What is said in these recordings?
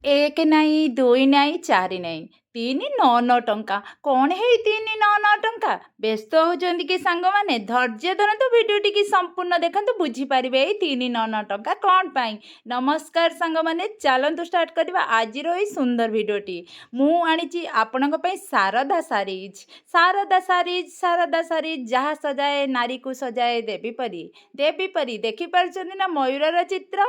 ଏକ ନାଇଁ, ଦୁଇ ନାଇଁ, ଚାରି ନାଇଁ, 399 ଟଙ୍କା। କ'ଣ ହେଇ 399 ଟଙ୍କା? ବ୍ୟସ୍ତ ହେଉଛନ୍ତି କି ସାଙ୍ଗମାନେ? ଧୈର୍ଯ୍ୟ ଧରନ୍ତୁ, ଭିଡ଼ିଓଟିକି ସମ୍ପୂର୍ଣ୍ଣ ଦେଖନ୍ତୁ, ବୁଝିପାରିବେ ଏଇ 399 ଟଙ୍କା କ'ଣ ପାଇଁ। ନମସ୍କାର ସାଙ୍ଗମାନେ, ଚାଲନ୍ତୁ ଷ୍ଟାର୍ଟ କରିବା ଆଜିର ଏଇ ସୁନ୍ଦର ଭିଡ଼ିଓଟି। ମୁଁ ଆଣିଛି ଆପଣଙ୍କ ପାଇଁ ଶାରଦା ଶାଢ଼ୀଜ୍। ଶାରଦା ଶାଢ଼ୀଜ୍, ଶାରଦା ଶାଢ଼ୀଜ୍, ଯାହା ସଜାଏ ନାରୀକୁ ସଜାଏ ଦେବୀ ପରି, ଦେବୀ ପରି। ଦେଖିପାରୁଛନ୍ତି ନା ମୟୂରର ଚିତ୍ର?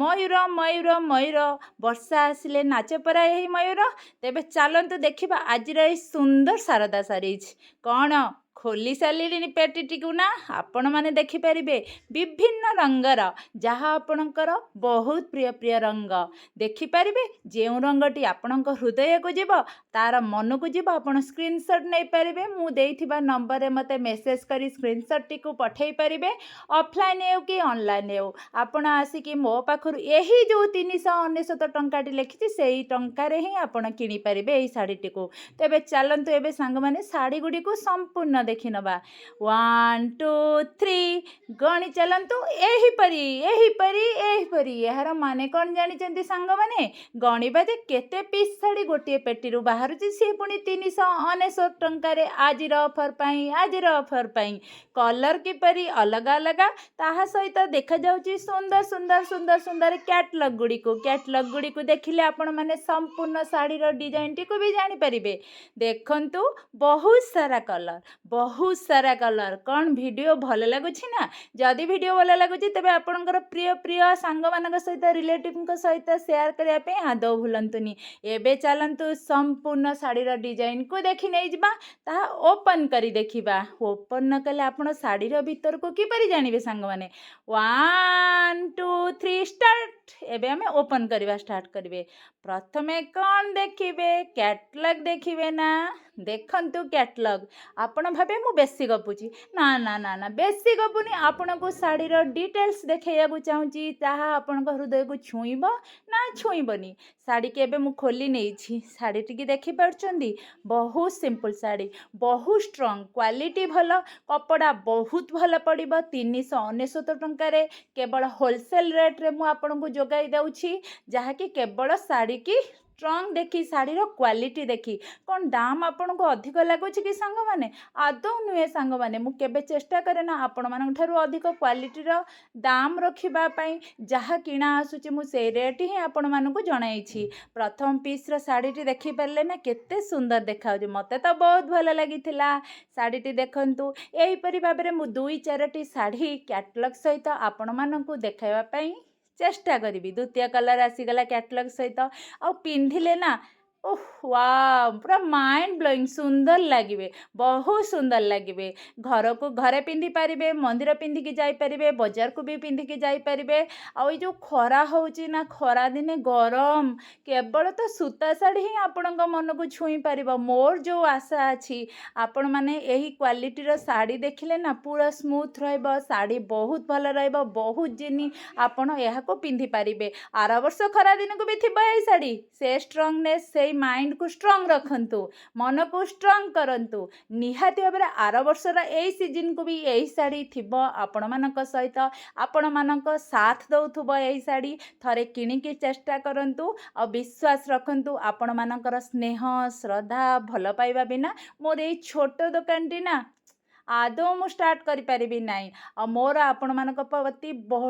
ମୟୂର, ମୟୂର, ମୟୂର, ବର୍ଷା ଆସିଲେ ନାଚ ପରା ଏହି ମୟୂର। ତେବେ ଚାଲନ୍ତୁ ଦେଖିବା ଆଜିର ଏଇ ସୁନ୍ଦର ଶାରଦା ଶାଢ଼ୀଜ୍। କ'ଣ ଖୋଲି ସାରିଲିଣି ପେଟିଟିକୁ ନା? ଆପଣମାନେ ଦେଖିପାରିବେ ବିଭିନ୍ନ ରଙ୍ଗର, ଯାହା ଆପଣଙ୍କର ବହୁତ ପ୍ରିୟ ପ୍ରିୟ ରଙ୍ଗ ଦେଖିପାରିବେ। ଯେଉଁ ରଙ୍ଗଟି ଆପଣଙ୍କ ହୃଦୟକୁ ଯିବ, ତାର ମନକୁ ଯିବ, ଆପଣ ସ୍କ୍ରିନସଟ୍ ନେଇପାରିବେ। ମୁଁ ଦେଇଥିବା ନମ୍ବରରେ ମୋତେ ମେସେଜ୍ କରି ସ୍କ୍ରିନସଟ୍ଟିକୁ ପଠାଇ ପାରିବେ। ଅଫଲାଇନ୍ ହେଉ କି ଅନଲାଇନ୍ ହେଉ, ଆପଣ ଆସିକି ମୋ ପାଖରୁ ଏହି ଯେଉଁ 399 ଟଙ୍କାଟି ଲେଖିଛି, ସେଇ ଟଙ୍କାରେ ହିଁ ଆପଣ କିଣିପାରିବେ ଏଇ ଶାଢ଼ୀଟିକୁ। ତେବେ ଚାଲନ୍ତୁ ଏବେ ସାଙ୍ଗମାନେ, ଶାଢ଼ୀ ଗୁଡ଼ିକୁ ସମ୍ପୂର୍ଣ୍ଣ ଦେଖିନେବା। ୱାନ୍, ଟୁ, ଥ୍ରୀ, ଗଣି ଚାଲନ୍ତୁ ଏହିପରି, ଏହିପରି, ଏହିପରି। ଏହାର ମାନେ କ'ଣ ଜାଣିଛନ୍ତି ସାଙ୍ଗମାନେ? ଗଣିବା ଯେ କେତେ ପିସ୍ ଶାଢ଼ୀ ଗୋଟିଏ ପେଟିରୁ ବାହାରୁଛି, ସିଏ ପୁଣି 399 ଟଙ୍କାରେ ଆଜିର ଅଫର୍ ପାଇଁ। ଆଜିର ଅଫର୍ ପାଇଁ କଲର୍ କିପରି ଅଲଗା ଅଲଗା, ତାହା ସହିତ ଦେଖାଯାଉଛି ସୁନ୍ଦର ସୁନ୍ଦର ସୁନ୍ଦର ସୁନ୍ଦର କ୍ୟାଟଲଗ୍ ଗୁଡ଼ିକୁ। କ୍ୟାଟଲଗ୍ ଗୁଡ଼ିକୁ ଦେଖିଲେ ଆପଣମାନେ ସମ୍ପୂର୍ଣ୍ଣ ଶାଢ଼ୀର ଡିଜାଇନଟିକୁ ବି ଜାଣିପାରିବେ। ଦେଖନ୍ତୁ, ବହୁତ ସାରା କଲର୍, ବହୁତ ସାରା କଲର୍। କ'ଣ ଭିଡ଼ିଓ ଭଲ ଲାଗୁଛି ନା? ଯଦି ଭିଡ଼ିଓ ଭଲ ଲାଗୁଛି, ତେବେ ଆପଣଙ୍କର ପ୍ରିୟ ପ୍ରିୟ ସାଙ୍ଗମାନଙ୍କ ସହିତ, ରିଲେଟିଭଙ୍କ ସହିତ ସେୟାର କରିବା ପାଇଁ ଆଦୌ ଭୁଲନ୍ତୁନି। ଏବେ ଚାଲନ୍ତୁ ସମ୍ପୂର୍ଣ୍ଣ ଶାଢ଼ୀର ଡିଜାଇନକୁ ଦେଖି ନେଇଯିବା, ତାହା ଓପନ୍ କରି ଦେଖିବା। ଓପନ୍ ନ କଲେ ଆପଣ ଶାଢ଼ୀର ଭିତରକୁ କିପରି ଜାଣିବେ ସାଙ୍ଗମାନେ? One, two, three, start. ଏବେ ଆମେ ଓପନ୍ କରିବା ଷ୍ଟାର୍ଟ କରିବେ। ପ୍ରଥମେ କ'ଣ ଦେଖିବେ? କ୍ୟାଟଲଗ୍ ଦେଖିବେ ନା? ଦେଖନ୍ତୁ କ୍ୟାଟଲଗ୍। ଆପଣ ଭାବେ ମୁଁ ବେଶୀ ଗପୁଛି। ନା ନା ନା ନା, ବେଶୀ ଗପୁନି। ଆପଣଙ୍କୁ ଶାଢ଼ୀର ଡିଟେଲ୍ସ ଦେଖେଇବାକୁ ଚାହୁଁଛି, ତାହା ଆପଣଙ୍କ ହୃଦୟକୁ ଛୁଇଁବ ନା ଛୁଇଁବନି? ଶାଢ଼ୀକି ଏବେ ମୁଁ ଖୋଲି ନେଇଛି। ଶାଢ଼ୀଟିକି ଦେଖିପାରୁଛନ୍ତି? ବହୁତ ସିମ୍ପଲ୍ ଶାଢ଼ୀ, ବହୁତ ଷ୍ଟ୍ରଙ୍ଗ କ୍ୱାଲିଟି, ଭଲ କପଡ଼ା, ବହୁତ ଭଲ ପଡ଼ିବ। 399 ଟଙ୍କାରେ କେବଳ ହୋଲସେଲ୍ ରେଟ୍ରେ ମୁଁ ଆପଣଙ୍କୁ ଯୋଗାଇ ଦେଉଛି, ଯାହାକି କେବଳ ଶାଢ଼ୀକି ଷ୍ଟ୍ରଙ୍ଗ ଦେଖି, ଶାଢ଼ୀର କ୍ୱାଲିଟି ଦେଖି। କ'ଣ ଦାମ୍ ଆପଣଙ୍କୁ ଅଧିକ ଲାଗୁଛି କି ସାଙ୍ଗମାନେ? ଆଦୌ ନୁହେଁ ସାଙ୍ଗମାନେ। ମୁଁ କେବେ ଚେଷ୍ଟା କରେ ନା ଆପଣମାନଙ୍କ ଠାରୁ ଅଧିକ କ୍ୱାଲିଟିର ଦାମ୍ ରଖିବା ପାଇଁ। ଯାହା କିଣା ଆସୁଛି, ମୁଁ ସେଇ ରେଟ୍ ହିଁ ଆପଣମାନଙ୍କୁ ଜଣାଇଛି। ପ୍ରଥମ ପିସ୍ର ଶାଢ଼ୀଟି ଦେଖିପାରିଲେ ନା, କେତେ ସୁନ୍ଦର ଦେଖାଯାଉଛି? ମୋତେ ତ ବହୁତ ଭଲ ଲାଗିଥିଲା ଶାଢ଼ୀଟି। ଦେଖନ୍ତୁ, ଏହିପରି ଭାବରେ ମୁଁ ଦୁଇ ଚାରୋଟି ଶାଢ଼ୀ କ୍ୟାଟଲଗ୍ ସହିତ ଆପଣମାନଙ୍କୁ ଦେଖାଇବା ପାଇଁ ଚେଷ୍ଟା କରିବି। ଦ୍ୱିତୀୟ କଲର୍ ଆସିଗଲା କ୍ୟାଟଲଗ୍ ସହିତ। ଆଉ ପିନ୍ଧିଲେ ନା, ଓଃ ୱାଓ, ପୁରା ମାଇଣ୍ଡ ବ୍ଲୋଇଂ ସୁନ୍ଦର ଲାଗିବେ, ବହୁତ ସୁନ୍ଦର ଲାଗିବେ। ଘରକୁ ଘରେ ପିନ୍ଧିପାରିବେ, ମନ୍ଦିର ପିନ୍ଧିକି ଯାଇପାରିବେ, ବଜାରକୁ ବି ପିନ୍ଧିକି ଯାଇପାରିବେ। ଆଉ ଏଇ ଯେଉଁ ଖରା ହେଉଛି ନା, ଖରା ଦିନେ ଗରମ, କେବଳ ତ ସୂତା ଶାଢ଼ୀ ହିଁ ଆପଣଙ୍କ ମନକୁ ଛୁଇଁ ପାରିବ। ମୋର ଯେଉଁ ଆଶା ଅଛି, ଆପଣମାନେ ଏହି କ୍ୱାଲିଟିର ଶାଢ଼ୀ ଦେଖିଲେ ନା, ପୁରା ସ୍ମୁଥ୍ ରହିବ ଶାଢ଼ୀ, ବହୁତ ଭଲ ରହିବ, ବହୁତ ଦିନ ଆପଣ ଏହାକୁ ପିନ୍ଧିପାରିବେ। ଆର ବର୍ଷ ଖରା ଦିନକୁ ବି ଥିବ ଏଇ ଶାଢ଼ୀ। ସେ ଷ୍ଟ୍ରଙ୍ଗନେସ୍, ସେଇ ମାଇଣ୍ଡକୁ ଷ୍ଟ୍ରଙ୍ଗ ରଖନ୍ତୁ, ମନକୁ ଷ୍ଟ୍ରଙ୍ଗ କରନ୍ତୁ। ନିହାତି ଭାବରେ ଆର ବର୍ଷର ଏଇ ସିଜିନ୍କୁ ବି ଏଇ ଶାଢ଼ୀ ଥିବ ଆପଣମାନଙ୍କ ସହିତ, ଆପଣମାନଙ୍କ ସାଥ ଦେଉଥିବ ଏଇ ଶାଢ଼ୀ। ଥରେ କିଣିକି ଚେଷ୍ଟା କରନ୍ତୁ ଆଉ ବିଶ୍ୱାସ ରଖନ୍ତୁ, ଆପଣମାନଙ୍କର ସ୍ନେହ, ଶ୍ରଦ୍ଧା, ଭଲ ପାଇବା ବିନା ମୋର ଏଇ ଛୋଟ ଦୋକାନଟି ନା ଆଦୌ ମୁଁ ଷ୍ଟାର୍ଟ କରିପାରିବି ନାହିଁ। ଆଉ ମୋର ଆପଣମାନଙ୍କ ପ୍ରତି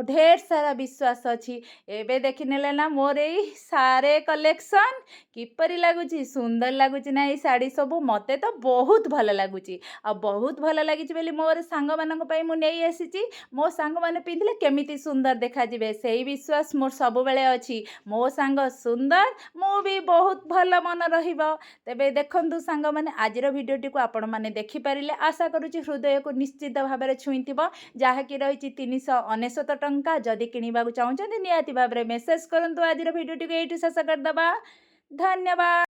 ଢେର ସାରା ବିଶ୍ୱାସ ଅଛି। ଏବେ ଦେଖିନେଲେ ନା ମୋର ଏଇ ଶାଢ଼ୀ କଲେକ୍ସନ୍ କିପରି ଲାଗୁଛି? ସୁନ୍ଦର ଲାଗୁଛି ନା ଏଇ ଶାଢ଼ୀ ସବୁ? ମୋତେ ତ ବହୁତ ଭଲ ଲାଗୁଛି। ଆଉ ବହୁତ ଭଲ ଲାଗିଛି ବୋଲି ମୋର ସାଙ୍ଗମାନଙ୍କ ପାଇଁ ମୁଁ ନେଇ ଆସିଛି। ମୋ ସାଙ୍ଗମାନେ ପିନ୍ଧିଲେ କେମିତି ସୁନ୍ଦର ଦେଖାଯିବେ, ସେଇ ବିଶ୍ୱାସ ମୋର ସବୁବେଳେ ଅଛି। ମୋ ସାଙ୍ଗ ସୁନ୍ଦର, ମୁଁ ବି ବହୁତ ଭଲ ମନ ରହିବ। ତେବେ ଦେଖନ୍ତୁ ସାଙ୍ଗମାନେ, ଆଜିର ଭିଡ଼ିଓଟିକୁ ଆପଣମାନେ ଦେଖିପାରିଲେ। ଆଶା କରୁଛି ହୃଦୟକୁ ନିଶ୍ଚିତ ଭାବରେ ଛୁଇଁଥିବ। ଯାହାକି ରହିଛି 399 ଟଙ୍କା। ଯଦି କିଣିବାକୁ ଚାହୁଁଛନ୍ତି, ନିହାତି ଭାବରେ ମେସେଜ୍ କରନ୍ତୁ। ଆଜିର ଭିଡ଼ିଓଟିକୁ ଏଇଠି ଶେଷ କରିଦେବା। ଧନ୍ୟବାଦ।